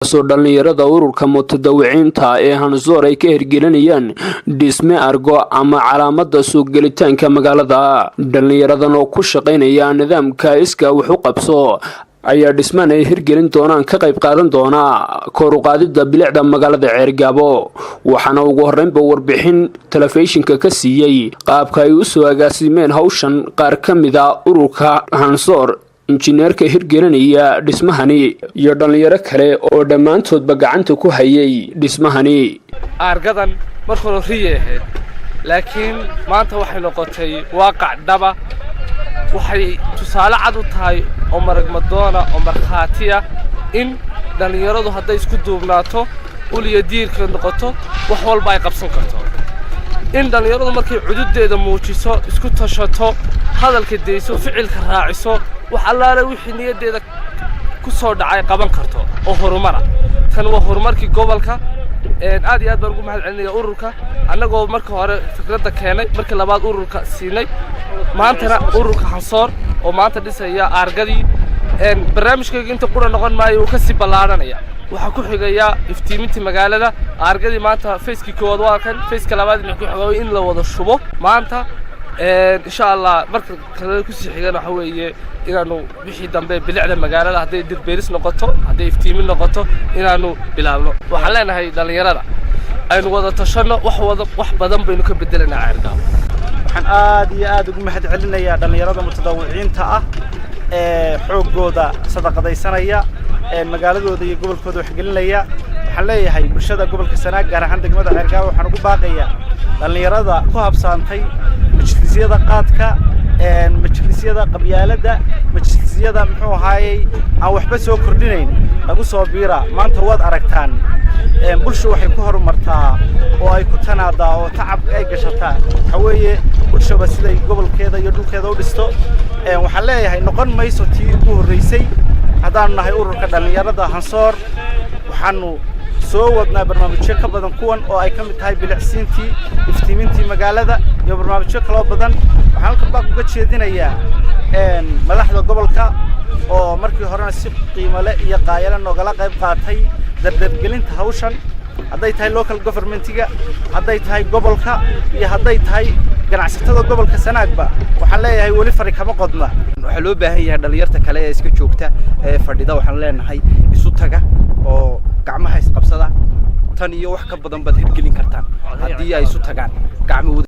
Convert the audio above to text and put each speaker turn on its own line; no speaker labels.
Soo dhallinyarada ururka mutadawiciinta ee Hansoor ay ka hirgelinayaan dhisme argo ama calaamada soo gelitaanka magaalada. Dhallinyaradan oo ku shaqaynaya nidaamka iskaa wax u qabso ayaa dhismaan ay hirgelin doonaan ka qayb qaadan doonaa kor u qaadida bilicda magaalada Ceergaabo. Waxaana ugu horreynba warbixin telefishinka ka siiyey qaabka ay usoo agaasimeen hawshan qaar ka mida ururka Hansoor, injineerka hirgelinaya dhismahani iyo dhallinyaro kale oo dhammaantoodba gacanta ku hayay dhismahani.
Aargadan marka hore riyay ahayd, laakiin maanta waxay noqotay waaqac dhaba. Waxay tusaale cad u tahay oo maragmadoona oo markhaatiya in dhallinyaradu hadday isku duubnaato, uliya diirka noqoto, wax walba ay qabsan karto. In dhallinyaradu markay cududdeeda muujiso, isku tashato, hadalka dayso, ficilka raaciso, wax allaale wixii niyaddeeda ku soo dhacay qaban karto oo horumara. Tan waa horumarkii gobolka. Aad iyo aad baan ugu mahad celinaya ururka, annagoo marka hore fikradda keenay, markii labaad ururka siinay, maantana ururka Hansoor oo maanta dhisaya aargadii. Barnaamijkayga inta qura noqon maayo, uu kasii ballaadhanaya. Waxaa ku xigaya iftiimintii magaalada. Aargadii maanta phase-kii koowaad waa kan, phase-ka labaad ku xiga in la wada shubo maanta, insha Allah. Marka kale kusii xigana waxa weeye inaanu wixii dambe bilicda magaalada, hadday dhirbeeris noqoto, hadday iftiimin noqoto, inaanu bilaabno. Waxaan leenahay dhallinyarada, aynu wada tashanno, wax wada wax badan baynu ka bedelanaa Ceergaabo.
Waxaan aad iyo aad ugu mahad celinayaa dhallinyarada mutadawiciinta ah ee xooggooda sadaqadaysanaya, ee magaaladooda iyo gobolkooda waxgelinaya. Waxaan leeyahay bulshada gobolka Sanaag, gaar ahaan degmada Ceergaabo, waxaan ugu baaqayaa dhallinyarada ku habsaantay majlisyada qaadka, majlisyada qabyaaladda, majlisyada muxuu ahaayey aan waxba soo kordhinayn, lagu soo biira. Maanta waad aragtaan, bulsha waxay ku horumartaa oo ay ku tanaadaa oo tacab ay gashataa waxaa weeye bulshaba siday gobolkeeda iyo dhulkeeda u dhisto. Waxaan leeyahay, noqon mayso tii ugu horreysay. Haddaanu nahay ururka dhallinyarada Hansoor, waxaanu soo wadnaa barnaamijyo ka badan kuwan, oo ay ka mid tahay bilicsiintii, iftiimintii magaalada iyo barnaamijyo kaloo badan. Waxaan halkan baaq uga jeedinayaa madaxda gobolka, oo markii horena si qiimo leh iyo qaayale noogala qayb qaatay dardargelinta hawshan, hadday tahay local government-iga, hadday tahay gobolka iyo hadday tahay ganacsatada gobolka Sanaagba. Waxaan leeyahay, weli fari kama qodna.
Waxaa loo baahan yahay dhalinyarta kale ee iska joogta ee fadhida, waxaan leenahay isu taga oo gacmaha isqabsada. Tan iyo wax ka badan baad hirgelin kartaan haddii ay isu tagaan gacmo.